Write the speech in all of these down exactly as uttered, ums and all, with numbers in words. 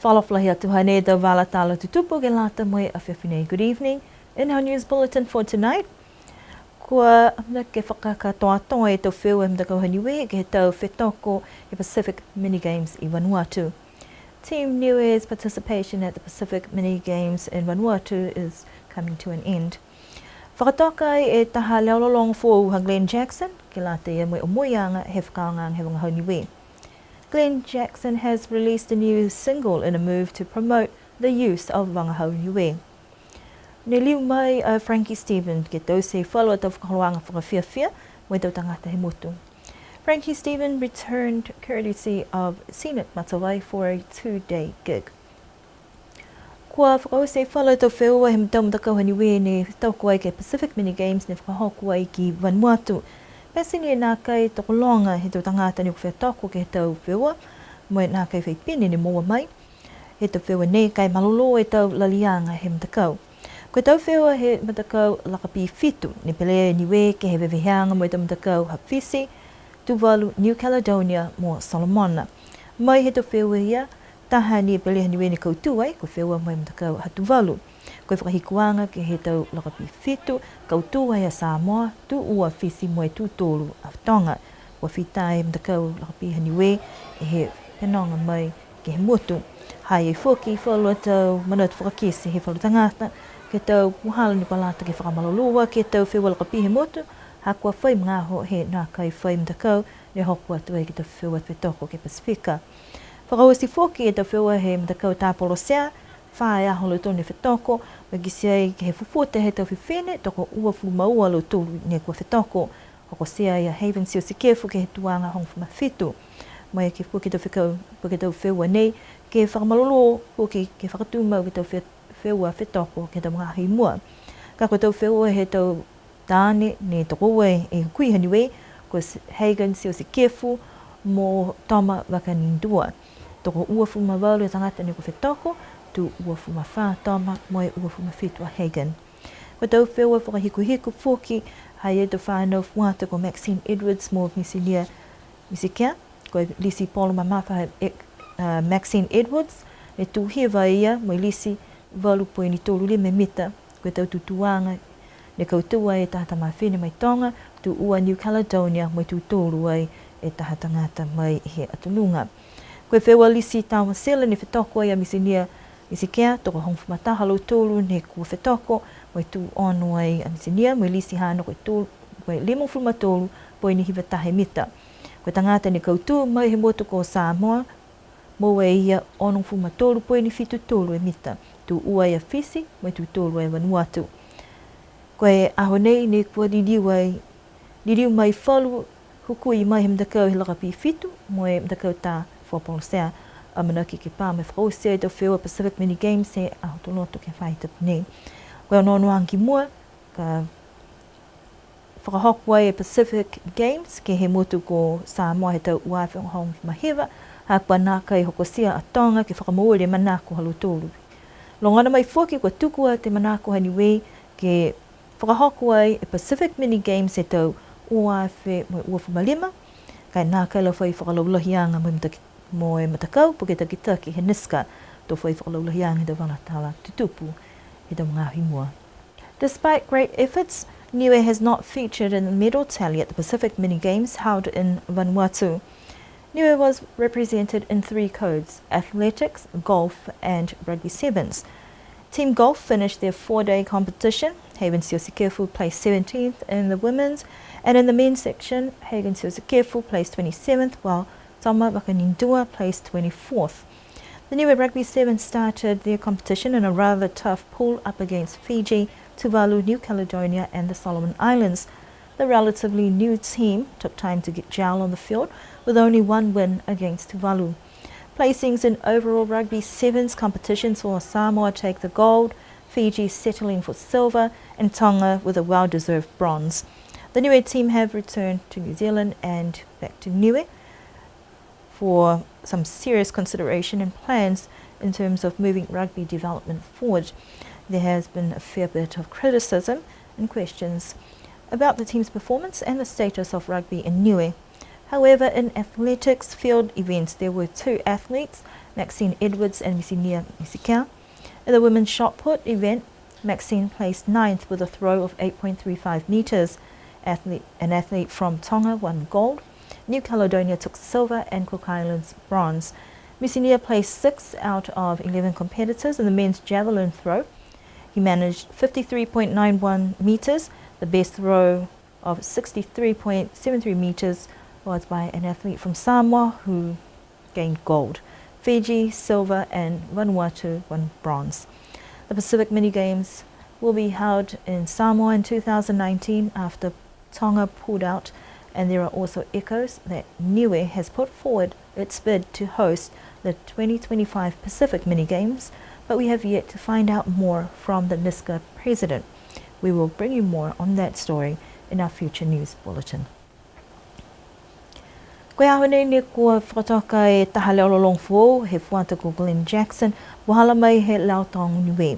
Fakaalofa lahi atu, hanei e tau vala tala tutupu ke lata mo e afiafi nei. Good evening. In our news bulletin for tonight, kua amanaki ke fakakatoatoa e tau feua he matakau ha Niue ke he tau fetoko he Pacific Mini Games i Vanuatu. Team Niue's participation at the Pacific Mini Games in Vanuatu is coming to an end. Fakatoka e taha leolologo foou ha Glenn Jackson, ke lata ia mo e omoiaga he fakaaogaaga he vagahau Niue. Glenn Jackson has released a new single in a move to promote the use of vagahau Niue. Ne liu mai a Frankie Stephens ke taute falu a tau fakaholoaga fakafiafia mo e tau tagata he motu. Frankie Stephens returned courtesy of Scenic Matavai for a two-day gig. Kua fakaoti falu a tau feua he tau matakau ha Niue ne fetoko ai ke he Pacific Mini Games ne fakahoko ai ki Vanuatu. Pete ni e nākai tokologa he tau tagata ne kua fetoko ke he tau feua, mo e nākai fai pine ne moua mai. He tau feua nei ka e malolō e tau laliaga he matakau. Ko e tau feua he matakau lakapī fitu, ne pelē e Niue ke he veveheaga mo e tau matakau ha Fisi, Tuvalu, New Caledonia mo Solomona. Mai he tau feua ia, taha ni e pelē ha Niue ne kautū ai, ko e feua mo e matakau ha Tuvalu. Ko e fakahikuaga ke he tau lakapī fitu, kautū ai a Samoa, tū ua Fisi mo e tū tolu a Toga. Kua fita e matakau lakapī ha Niue, he fenoga mai ke he motu. Ha i ai foki falu a tau manatu fakakite he falu tagata, ke he tau puhala ne kua lata ke fakamalolō aki e tau feua lakapī he motu, ha kua fai magaaho he nākai fai matakau, ne hoko atu ai ke he tau feua fetoko ke Pasifika. Fakaoti foki e tau feua he matakau tāpolo sea, fā e aho a lautolu ne fetoko, mo e kitia ai ke he fufuta he tau fifine, tokoua fulu ma ua a lautolu ne kua fetoko. Hokotia ai a Haven Siosikefu ke he tuaga hogofulu ma fitu. Mo e ke foki tau fekau, foki tau feua nei, ke fakamalolō, foki ke fakatumau ke he tau fe-, feua fetoko ke he tau magaaho i mua. Ka ko e tau feua he tau taane ne tokoua e hukui ha Niue, ko Hagen Siosikefu mo Toma Vakanindua. Tokoua fulu ma valu e tagata ne kua fetoko, tū ua fulu ma fā Toma mo e ua fulu ma fitu a Hagen. Ko e tau feua fakahikuhiku foki, ha i ai e tau fānau fuata ko Maxine Edwards mo Misinia Misikea, ko e lisi polo mamafa ha, e, a, Maxine Edwards, ne tū hiva a ia, mo e lisi valu poini tolu lima e mita, ko e tau tutūaga, ne kautū ai e taha tamafine mai Toga, tū ua New Caledonia, mo e tū tolu ai e taha tagata mai he atunuga. Ko e feua lisi tau masela ne fetoko ai a Misinia Misikea, tokohogofulu ma taha a lautolu ne kua fetoko, mo e tū ono ai a Misinia, mo e lisi haana ko e tolu, ko e limagofulu ma tolu poini hiva taha e mita. Ko e tagata ne kautū mai he motu ko Samoa, moua e ia onogofulu ma tolu poini fitu tolu e mita, tū ua ai a Fisi, mo e tū tolu ai a Vanuatu. Ko e aho nei ne kua liliu ai, liliu mai falu hukui mai he matakau he lakapī fitu, mo e matakau tā fuapolo sea, amanaki ke pā mo e fakaoti e tau feua Pacific Mini Games he Aho Tuloto ke he faahi tapu nei. Ko e onoonoaga ki mua, ka fakahoko ai e Pacific Games ke he motu ko Samoa he tau ua afe hogofulu ma hiva, ha kua nākai hokotia a Toga ke fakamooli e manako ha lautolu. Logona mai foki kua tuku atu e manako ha Niue ke fakahoko ai e Pacific Mini Games he tau ua afe mo e uafulu ma lima, ka e nākai la fai fakalaulahiaga mo e mataki-, mo e matakau po ke takitaki he NISCA, to fai fakalaulahiaga he tau vala tala tutupu he tau magaaho i mua. Despite great efforts, Niue has not featured in the medal tally at the Pacific Mini Games held in Vanuatu. Niue was represented in three codes, athletics, golf and rugby sevens. Team golf finished their four-day competition. Haven Siosikefu placed seventeenth in the women's, and in the men's section, Hagen Siosikefu placed twenty-seventh, while Toma Vakanindua placed twenty-fourth. The Niue Rugby Sevens started their competition in a rather tough pool up against Fiji, Tuvalu, New Caledonia and the Solomon Islands. The relatively new team took time to get gel on the field, with only one win against Tuvalu. Placings in overall rugby sevens competition saw Samoa take the gold, Fiji settling for silver, and Tonga with a well-deserved bronze. The Niue team have returned to New Zealand and back to Niue for some serious consideration and plans in terms of moving rugby development forward. There has been a fair bit of criticism and questions about the team's performance and the status of rugby in Niue. However, in athletics field events, there were two athletes, Maxine Edwards and Misinia Misikea. In the women's shot put event, Maxine placed ninth with a throw of eight point three five metres. Athlete, an athlete from Tonga won gold. New Caledonia took silver and Cook Islands bronze. Misinia placed sixth out of eleven competitors in the men's javelin throw. He managed fifty-three point nine one metres, the best throw of sixty-three point seven three metres was by an athlete from Samoa who gained gold. Fiji, silver, and Vanuatu won bronze. The Pacific Mini Games will be held in Samoa in two thousand nineteen after Tonga pulled out, and there are also echoes that Niue has put forward its bid to host the twenty twenty-five Pacific Mini Games, but we have yet to find out more from the NISCA president. We will bring you more on that story in our future news bulletin. Ko e aho nei ne kua fakatoka e taha leo lologo foou he fuata ko Glenn Jackson, puhala mai he Leo Taogo Niue.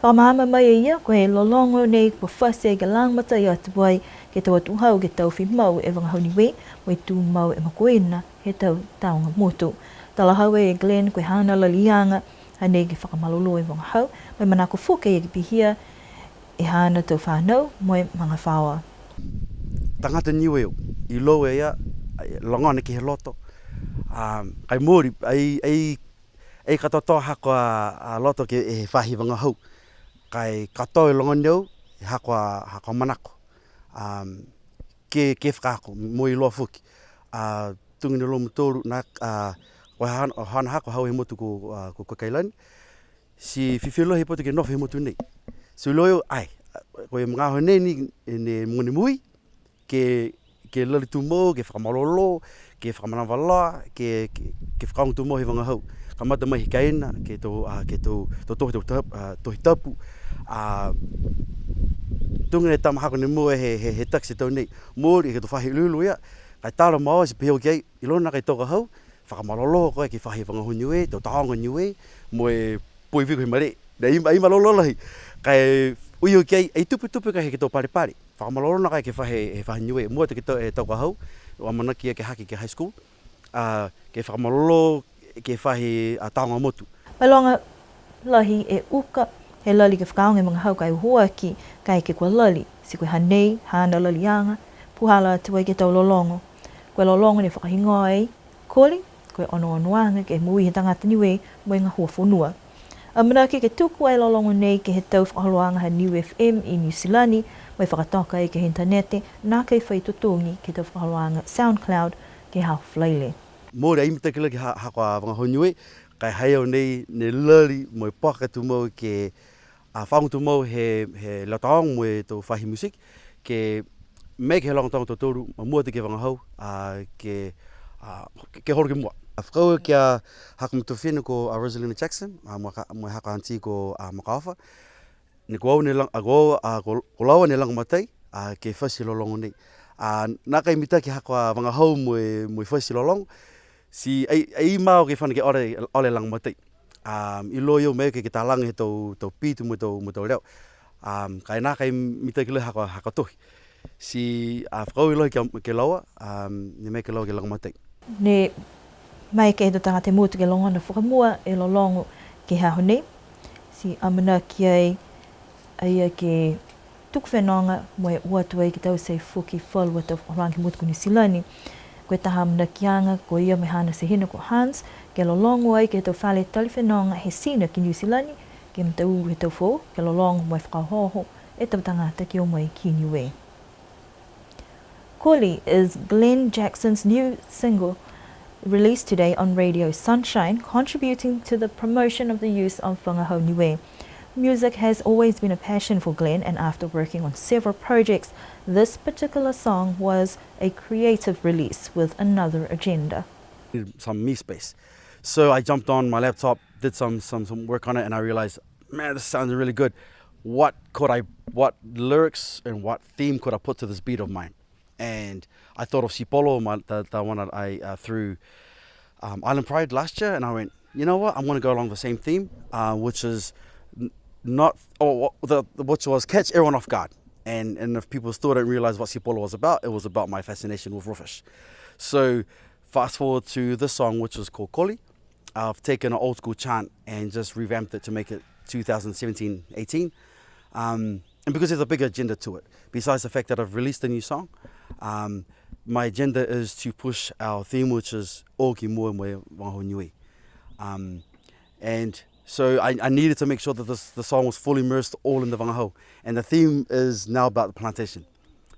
Fakamaama mai e ia, ko e lologo nei kua fati ai ke lagomatai atu ai ke he tau atuhau ke taofi mau e vagahau Niue, mo e tumau e makuina he tau taoga motu. Talahau e Glenn ko e haana laliaga hanei ke fakamalolō e vagahau, mo e manako foki a ia ke pihia e haana tau fanau mo e magafaoa. Tagata Niue au, iloa e ia, logona ke he loto. Um, ka e mooli, ai, ai, ai katoatoa haaku a, a loto ke he faahi vagahau. Ka e katoa e logona au, haaku a, haaku a manako. Um, ke, ke fakaako, mo e iloa foki. A, tuga ni a lautolu, na, a, ko e haana, haana haaku a hau he motu ko, a, ko Kuki Airani. Ti fifili lahi e pito ke nofo he motu nei. Ti iloa au, ai, ko e magaaho nei ni, ne mogonei mui, ke, ke lali tumau, ke fakamalolō, ke fakamanava loa, ke, ke, ke fakaaoga tumau he vagahau. Kamata mai he kaina, ke he tau, a, ke he tau, tau tohi, tau tap-, a, Tohi Tapu, a, tuga e tama haaku ne moua he, he, he takisi he tau nei. Mooli ke he tau faahi iloilo ia, ka e tala ma au, ti pehē au ki ai, iloa nākai tau ka hau, fakamalolō koe ke he faahi vagahau Niue, tau taoga Niue, mo e poi viko he mare. Ne ai, ai malolō lahi. Ka e ui au ki ai, ai tupetupe ka he ke he tau palepale. Fakamalolō nākai ke he faahi, he faahi Niue. Mua atu ke he tau, he tau ka hau, amanaki a ia ke hake ke he high school. A, ke fakamalolō, ke he faahi, a, taoga motu. Mailoga lahi e uka, he lali ke fakaaoga e vagahau ka e uho aki, kaeke kua lali, ti ko e hanei, haana laliaga, puhala atu ai ke he tau lologo. Ko e lologo ne fakahigoa ai, Koli, ko e onoonoaga ke he moui he tagata Niue mo e gahua fonua. Amanaki ke tuku ai e lologo nei ke he tau fakaholoaga ha Niu F M i Niu Silani, mo e fakatoka ai ke he initanete, nākai fai totogi ke he tau fakaholoaga SoundCloud ke he aho Falaile. Mooli ai mitaki lahi ke he ha-, haaku a vagahau Niue, ka e ha i ai au nei ne lali mo e puaka tumau ke, a, fakaaoga tumau he, he leo taoga mo e tau faahi music, ke maeke he loga taoga ha tautolu, mua atu ke he vagahau, a, ke, a, ke, ke holo ki mua. A, fakaaue ki a haaku matua fifine ko a Rosalina Jackson, a, mo e ha-, mo e haaku a aunty ko a Makaofa. Ne ko au ne lag-, a, ko au, a, ko, ko laua ne lagomatai, a, ke fati e lologo nei. A, nākai mitaki haaku a vagahau mo e, mo e fati e lologo. Ti ai, ai mau ke fano ke ole, ole lagomatai. Um, iloa e au maeke ke talaga he tau, tau pitu mo e tau, mo e tau leo. Um, ka e nākai mitaki lahi haaku a, haaku a tohi. Ti, a, fakaaue lahi ke, ke laua, um, ne maeke laua ke lagomatai. Ne maeke he tau tagata he motu ke logona fakamua e lologo ke he aho nei. Ti amanaki ai a ia ke tuku fenoga mo e o atu ai ke taute foki falu a tau fakaholoaga ke he motu ko Niu Silani. Ko e taha amanakiaga ko ia mo e haana tehina ko Hans, ke lologo ai ke he tau fale tali fenoga he Sina ki Niu Silani, ke he mataulu he tau foou, ke lologo mo e fakaohooho e tau tagata ke o mai ki Niue. Koli is Glenn Jackson's new single released today on Radio Sunshine, contributing to the promotion of the use of Vagahau Niue. Music has always been a passion for Glenn, and after working on several projects, this particular song was a creative release with another agenda. Some me space. So I jumped on my laptop, did some, some, some work on it, and I realized, "Man, this sounds really good. What could I, what lyrics and what theme could I put to this beat of mine?" And I thought of Sipolo, my, the, the one that I, uh, threw, um, Island Pride last year, and I went, "You know what? I'm gonna go along the same theme, uh, which is n-, not, or wha-, the, the, which was catch everyone off guard." And, and if people still don't realize what Sipolo was about, it was about my fascination with Rawfish. So fast forward to this song, which is called Koli. I've taken an old school chant and just revamped it to make it two thousand seventeen eighteen. Um, and because there's a bigger agenda to it, besides the fact that I've released a new song, um, my agenda is to push our theme, which is O ki mua mo e vagahau Niue. Um, and so I, I needed to make sure that this, the song was fully immersed all in the vagahau. And the theme is now about the plantation.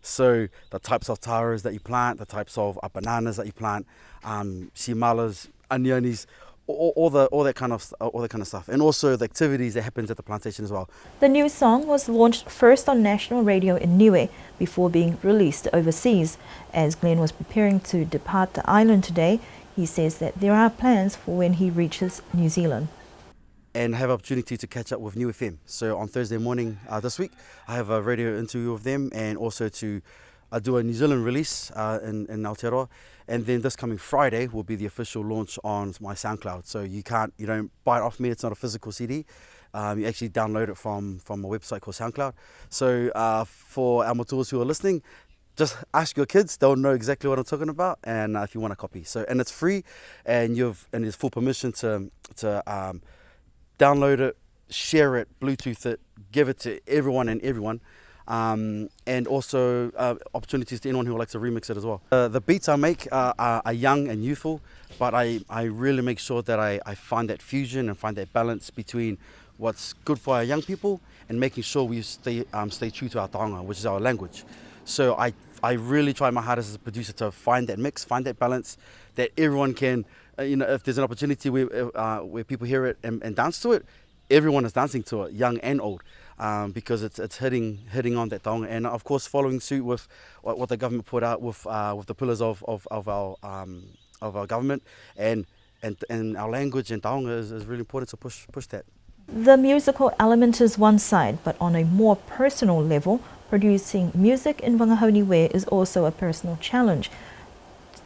So the types of taras that you plant, the types of uh, bananas that you plant, um, simalas, anianis, all, all the all that kind of st- all that kind of stuff, and also the activities that happens at the plantation as well. The new song was launched first on national radio in Niue before being released overseas. As Glenn was preparing to depart the island today, he says that there are plans for when he reaches New Zealand. And have opportunity to catch up with Niue F M. So on Thursday morning uh, this week, I have a radio interview with them, and also to uh, do a New Zealand release uh, in, in Aotearoa. And then this coming Friday will be the official launch on my SoundCloud. So you can't, you don't buy it off me. It's not a physical C D. Um, you actually download it from from a website called SoundCloud. So uh, for our matuas who are listening, just ask your kids; they'll know exactly what I'm talking about. And uh, if you want a copy, so, and it's free, and you've and there's full permission to to um, download it, share it, Bluetooth it, give it to everyone and everyone. Um, and also uh, opportunities to anyone who likes to remix it as well. Uh, the beats I make are, are, are young and youthful, but I, I really make sure that I, I find that fusion and find that balance between what's good for our young people and making sure we stay um, stay true to our taonga, which is our language. So I I really try my hardest as a producer to find that mix, find that balance, that everyone can, uh, you know, if there's an opportunity where uh, where people hear it and, and dance to it, everyone is dancing to it, young and old, um, because it's it's hitting hitting on that taonga, and of course following suit with what, what the government put out with uh, with the pillars of, of, of our um, of our government, and and and our language and taonga is, is really important to push push that. The musical element is one side, but on a more personal level, producing music in vagahau Niue is also a personal challenge,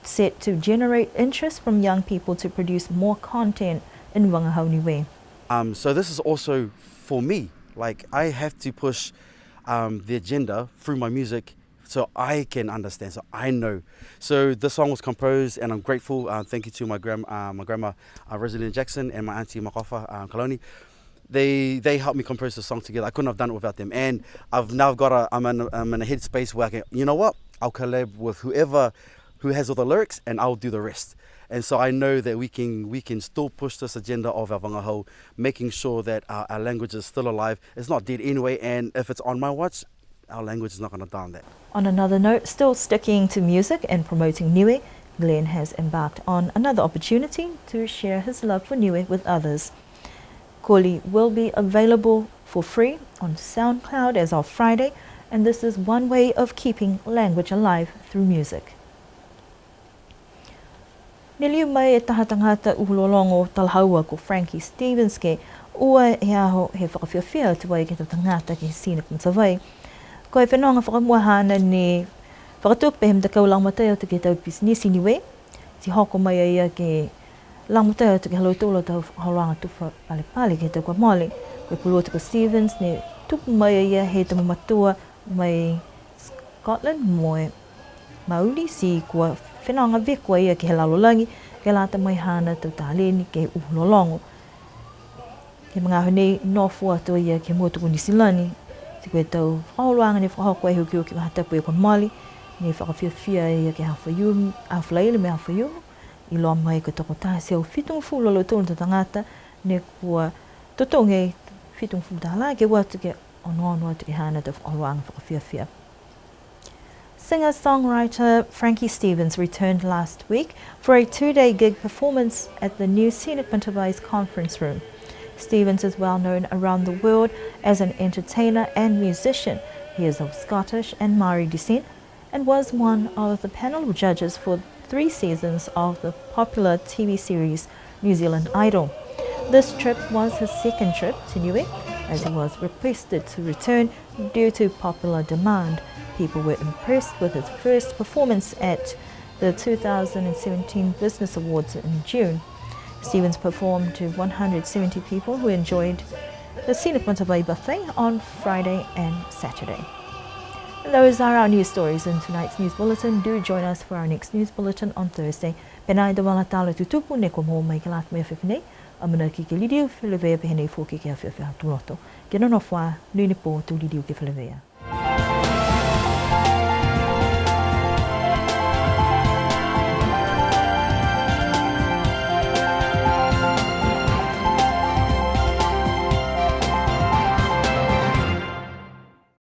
set to generate interest from young people to produce more content in vagahau Niue. Um, so this is also for me. Like, I have to push um, the agenda through my music so I can understand, so I know. So this song was composed, and I'm grateful. Uh, thank you to my grand, uh, my grandma, uh, Rosalina Jackson, and my auntie Makofa uh, Kaloni. They they helped me compose the song together. I couldn't have done it without them. And I've now got a I'm in I'm in a headspace where I can, you know what? I'll collab with whoever who has all the lyrics, and I'll do the rest. And so I know that we can we can still push this agenda of our vagahau, making sure that our, our language is still alive. It's not dead anyway, and if it's on my watch, our language is not going to die on that. On another note, still sticking to music and promoting Niue, Glenn has embarked on another opportunity to share his love for Niue with others. Koli will be available for free on SoundCloud as of Friday, and this is one way of keeping language alive through music. Ne liu mai e taha tagata uhu lologo talahaua ko Frankie Stevens ke ua e aho he fakafiafia atu ai ke he tau tagata ke he Scenic Matavai. Ko e fenoga fakamua haana ne fakatupe he matakau lagomatai atu ke he tau pisinisi Niue, ti hoko mai a ia ke lagomatai atu ke he ha lautolu a tau fakaholoaga tufa palepale ke he tau kua mole. Ko e pulotu ko Stevens ne tupu mai a ia he tau mamatua mai Scotland mo e Maori, ti kua fenoga viko a ia ke he lalolagi, ke lata mo e haana tau taleni ke uhu lologo. Ke he magaaho nei, nofo atu a ia ke he motu ko Niu Silani, ti ko e tau fakaholoaga ne fakahoko ai he okioki faahi tapu kua mole, ne fakafiafia a ia ke he Aho Faiumu, Aho Falaile mo e Aho Faiumu, iloa mai ko e tokotaha e teau fitugofulu a lautolu a tau tagata, ne kua totogi e fitugofulu tālā ke o atu ke onoono atu ke he haana tau fakaholoaga fakafiafia. Singer-songwriter Frankie Stevens returned last week for a two-day gig performance at the new Scenic Matavai's conference room. Stevens is well known around the world as an entertainer and musician. He is of Scottish and Maori descent and was one of the panel of judges for three seasons of the popular T V series New Zealand Idol. This trip was his second trip to Niue, as he was requested to return due to popular demand. People were impressed with his first performance at the two thousand seventeen Business Awards in June. Stevens performed to one hundred seventy people who enjoyed the Scenic Matavai buffet on Friday and Saturday. Those are our news stories in tonight's news bulletin. Do join us for our next news bulletin on Thursday. Pihia e tau vala tala tutupu ne kua moua mai ke lata mo e afiafi nei. Amanaki ke liliu feleveia pehē nei foki ke he afiafi Aho Tuloto. Kia nonofo ā, monuina e pō, to liliu ke feleveia.